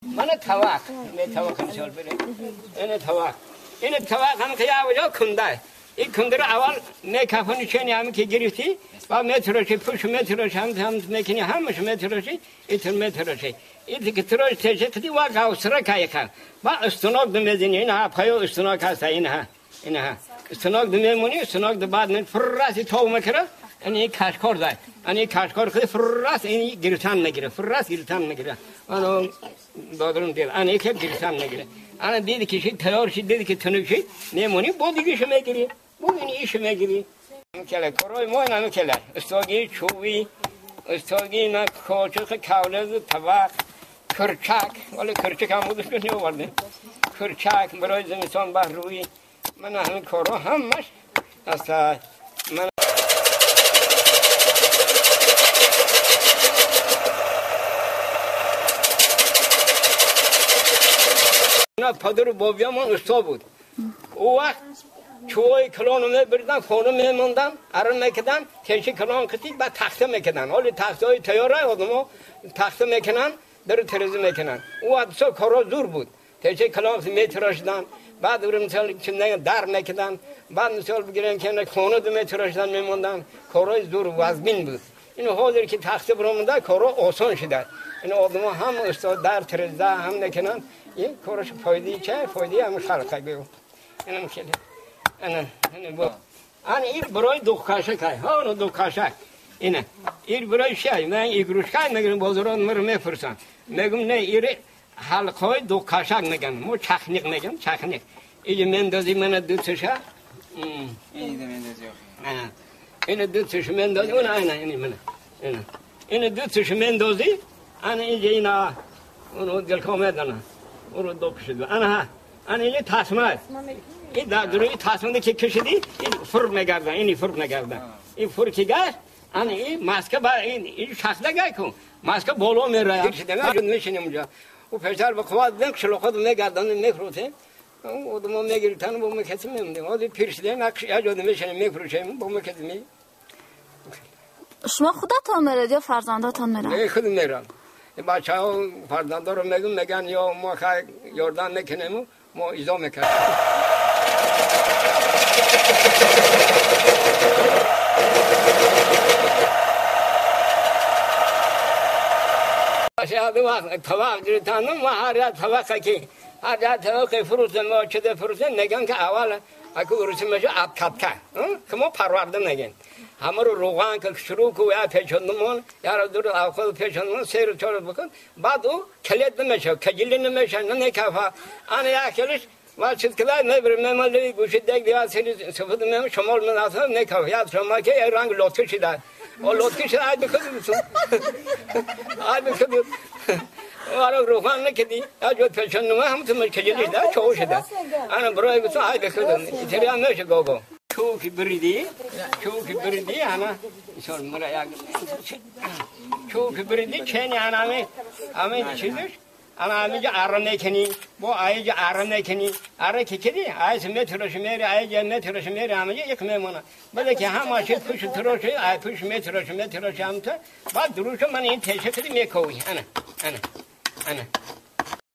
من توق می توق مثال بره این توق این توق هم که یا کنده این کنده رو اول میکفونی چنی هم که گرفتی و میتراشی پوش میتراشی هم هم میکنی همش میتراشی ایتر میتراشی این که تراش تشه کدی و قوسره که کن و استناک میزنی این ها پایو استناک هست این ها این ها استناک میمونی استناک بعد من فرراسی تو میکره این کشکار ده این کشکار خود فرراس این گرفتن میگیره فرراس گرفتن میگیره انا دادرم دیل انا که گرفتن میگیره انا دیدی که شی تیار شد دیدی که تنک شد میمونی با دیگه شو میگیری با این ایش میگیری کله کارای ما اینا کله استاگی چوبی استاگی نه کوچک کاولز طبق کرچک ولی کرچک هم بودش که نیاورده کرچک برای زمستان بهروی من همین کارا همش اصلا من پدر و بابیمان استا بود. او وقت چوهای کلانو میبردن خانه میموندن اره میکردن تیشه کلان کتی بعد تخته میکردن. حالی تخته های تیاره آدم تخته میکنن در ترزی میکنن. او وقت بسیار کارا زور بود. تیشه کلان میتراشدن بعد بریم مثال در میکردن بعد مثال بگیرن که خانه دو میتراشدن میموندن. کارای زور وزمین بود. این حاضر که تخته برآمده کارا آسان شده. این آدم هم استاد در ترزه هم نکنن. این کارش فایده چه؟ فایده هم خلق بگو. اینم خیلی. انا انا با. انا این برای دوکاشک های. ها اون دوکاشک. اینه. این برای شی. من ایگروشکای میگم بازاران مر میفرسن. میگم نه این حلقه دوکاشک میگن. مو چخنیق میگم چخنیق. این مندازی من دو تشه. این مندازی آخه. این دو تشه مندازی اون انا این من. اینه. این دو تشه مندازی. انا اینجا اینا اون دلکام دادن. اون دو کشید. انا انا این تاسمه. این در روی تاسمه که کشیدی این فرق نگردن این فرق نگردن. این فرق که گشت انا این ماسک با این شخص نگای کن. ماسک بالا میره. کشیدن نمیشینیم اونجا. او پسر به قواد دن کشلو خود میگردن میفروته. او آدم میگیرتن با میکسیم میمدیم. آدم پیرشده نقش یا جا نمیشینیم میفروشیم با میکسیم. شما خودتان میرید یا فرزنداتان میرن؟ نه خودم میرم. بچه‌ها فرزندا رو میگم میگن یا ما خیلی یاردن نکنیم ما ایزا میکنیم. طبق گرفتن ما هر جا طبق که هر جا طبق فروشن ما چه فروشن میگن که اول اگه روسی میشه آب کتکه که ما پرورده میگن. همه رو روغن که شروع کو یا پیچوندمون یا رو دور آخر پیچوندمون سیر چهار بکن بعد او کلید نمیشه کجیل نمیشه نه کفا آن یا کلش و چیز که نه برم مالی گوش دیگ دیوار سری سفید نمی شمال من اصلا نه کفا یا شما که رنگ لطفی شده او لطفی شده آی بخود آی بخود آره روغن نکردی یا جو پیچوندم هم تو کجیل شده چاو شده آن برای گفتم آی بخود ایتالیا نمیشه گوگو چوکی بریدی چوکی بریدی انا ایشون مرا یک چوکی بریدی چنی انا همه چیزش انا همه آره نکنی با آیج آره نکنی آره که کدی آیس مترش میری آیج مترش میری همه یک میمونه بلکه هم آشی پوش تروش آی پوش مترش مترش هم تا بعد دروش من این تشه کدی میکوی انا انا انا